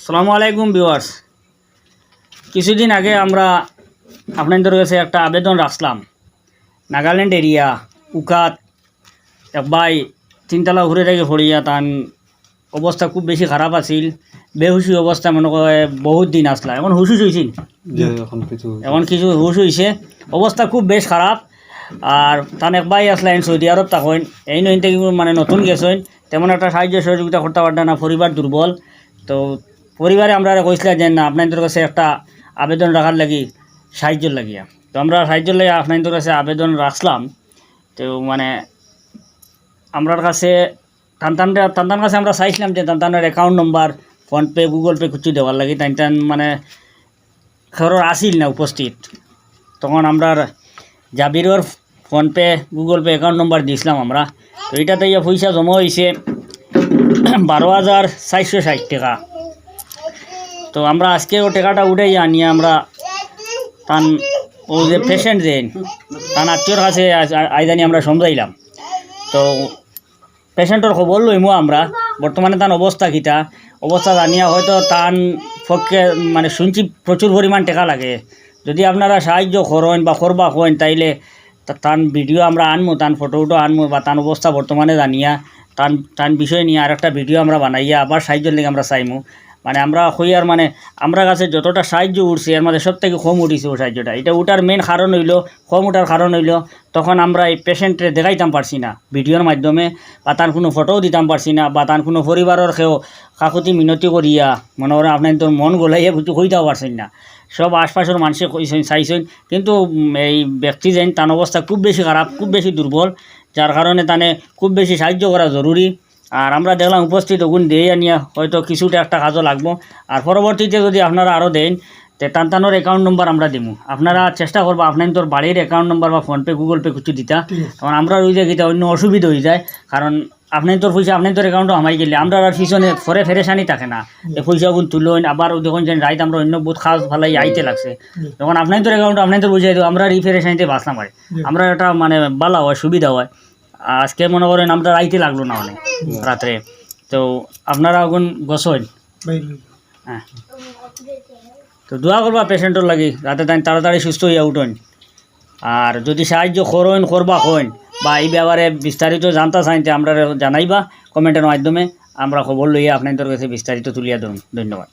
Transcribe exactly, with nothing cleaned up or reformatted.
আসসালামু আলাইকুম ভিউয়ার্স। কিছুদিন আগে আমরা আপনাদের কাছে একটা আবেদন রাখছিলাম। নাগাল্যান্ড এরিয়া উকাত এক ভাই তিনতলা উপরে থাকি পড়িয়া তান অবস্থা খুব বেশি খারাপ আছিল। বেহুশি অবস্থা মনে করে বহুত দিন আসলা। এখন হুশ হুশ হইছিল। জি, এখন কিছু হইছে। এখন কিছু হুশ হইছে। অবস্থা খুব বেশ খারাপ। আর তান এক ভাই আসলা, এইন সৌদি আরব থাকইন, এইন ওইন থাকি মানে নতুন গেছইন, তেমন একটা সাহায্য সহযোগিতা করতে পারতা না, পরিবার দুর্বল। তো পরিবারে আমরারে কইছিলা যে না, আপনাদের কাছে একটা আবেদন রাখার লাগি, সাহায্যর লাগিয়া। তো আমরা সাহায্যর লাগি আপনাদের কাছে আবেদন রাখছিলাম। তো মানে আমরার কাছে তান তান তান তান কাছে আমরা চাইছিলাম যে তান তানর account number, phone pay, Google pay কিছু দেওয়ার লাগি। তাইন তান মানে ঘরর আছিল না উপস্থিত। তখন আমরার জাবিরর phone pay, Google pay account number দিছিলাম আমরা। তো ইটাত ইয়া পয়সা জমা হইছে বারো হাজার চারশো ষাট টাকা। তো আমরা আজকে ও টাকাটা উঠাই আনিয়া আমরা তান ও যে পেশেন্ট যেইন, তান আত্মীয়র কাছে আজ, আ-, আইজ আনি আমরা সমঝাইলাম। তো পেশেন্টর খবর লইমু আমরা, বর্তমানে তান অবস্থা কিতা, অবস্থা জানিয়া হয়তো তান পক্ষে মানে শুনছি প্রচুর পরিমাণ টাকা লাগে। যদি আপনারা সাহায্য করইন বা করবা কইন, তাইলে তা-, তান ভিডিও আমরা আনমু, তান ফটো উটো আনমু বা তান অবস্থা বর্তমানে জানিয়া তান, তান বিষয় নিয়া আরেকটা ভিডিও আমরা বানাইয়া আবার সাহায্যর লাগি আমরা চাইমু। মানে আমরা কইয়ার মানে আমরার কাছে যতটা সাহায্য উঠছে এর মাঝে সব থাকি কম উঠিছে ও সাহায্যটা। ইটা উঠার মেইন কারণ হইলো, কম উঠার কারণ হইলো তখন আমরা এই পেশেন্টরে দেখাইতাম পারছি না ভিডিওর মাধ্যমে, বা তান কুনু ফটোও দিতাম পারছি না, বা তান কুনু পরিবারর কেউ কাকুতি মিনতি করিয়া মনে করেন আপনাইনতর মন গলাইয়া কিছু কইতাও পারছইন না। সব আশপাশর মানষে কইছইন, চাইছইন, কিন্তু, উম, এই ব্যক্তি যেইন তান অবস্থা খুব বেশি খারাপ, খুব বেশি দুর্বল, যার কারণে তানে খুব বেশি সাহায্য করা জরুরি। আর আমরা দেখলাম উপস্থিত অগুন দিয়া আনিয়া হয়তো কিছুটা একটা কাজও লাগবো। আর পরবর্তীতে যদি আপনারা আরও দেইন, তে তান তানর অ্যাকাউন্ট নম্বর আমরা দিমু। আপনারা চেষ্টা করবা আপনাইনতর বাড়ির অ্যাকাউন্ট নম্বর বা ফোন পে, গুগল পে কিছু দিতা। ঠিক আছে। কারণ আমরা ওই জায়গায় অন্য অসুবিধা হয়ে যায়, কারণ আপনাইনতর পয়সা আপনাইনতর অ্যাকাউন্টও হামাই গেলে আমরা আর পিছনে পরে পেরেশানি থাকে না। হুম। এই পয়সাগুন তুলইন, আবার ওই দেখুন যে রাইত আমরা অন্য বহুত কাজ ফালাই আইতে লাগছে। হুম। যখন আপনাইনতর অ্যাকাউন্ট আপনাইনতর পয়সা দিও, আমরা আর এই পেরেশানিতে বাঁচলাম আর। হুম। আমরা একটা মানে ভালা হয়, সুবিধা হয়। আজকে মনে করেন আমরা রাইতে লাগলো না অনেক হুম। রাত্রে, তো আপনারা অগুন গছইন। ভাই, ভাই। হ্যাঁ। তো দোয়া করবা পেশেন্টর লাগি, যাতে তাইন তাড়াতাড়ি সুস্থ হইয়া উঠইন। আর যদি সাহায্য করইন, করবা কইন, বা এই ব্যাপারে বিস্তারিত জানতা চাইন, তে আমরারে জানাইবা কমেন্টের মাধ্যমে, আমরা খবর লইয়া আপনাদের কাছে বিস্তারিত তুলিয়া ধরুন। ধন্যবাদ।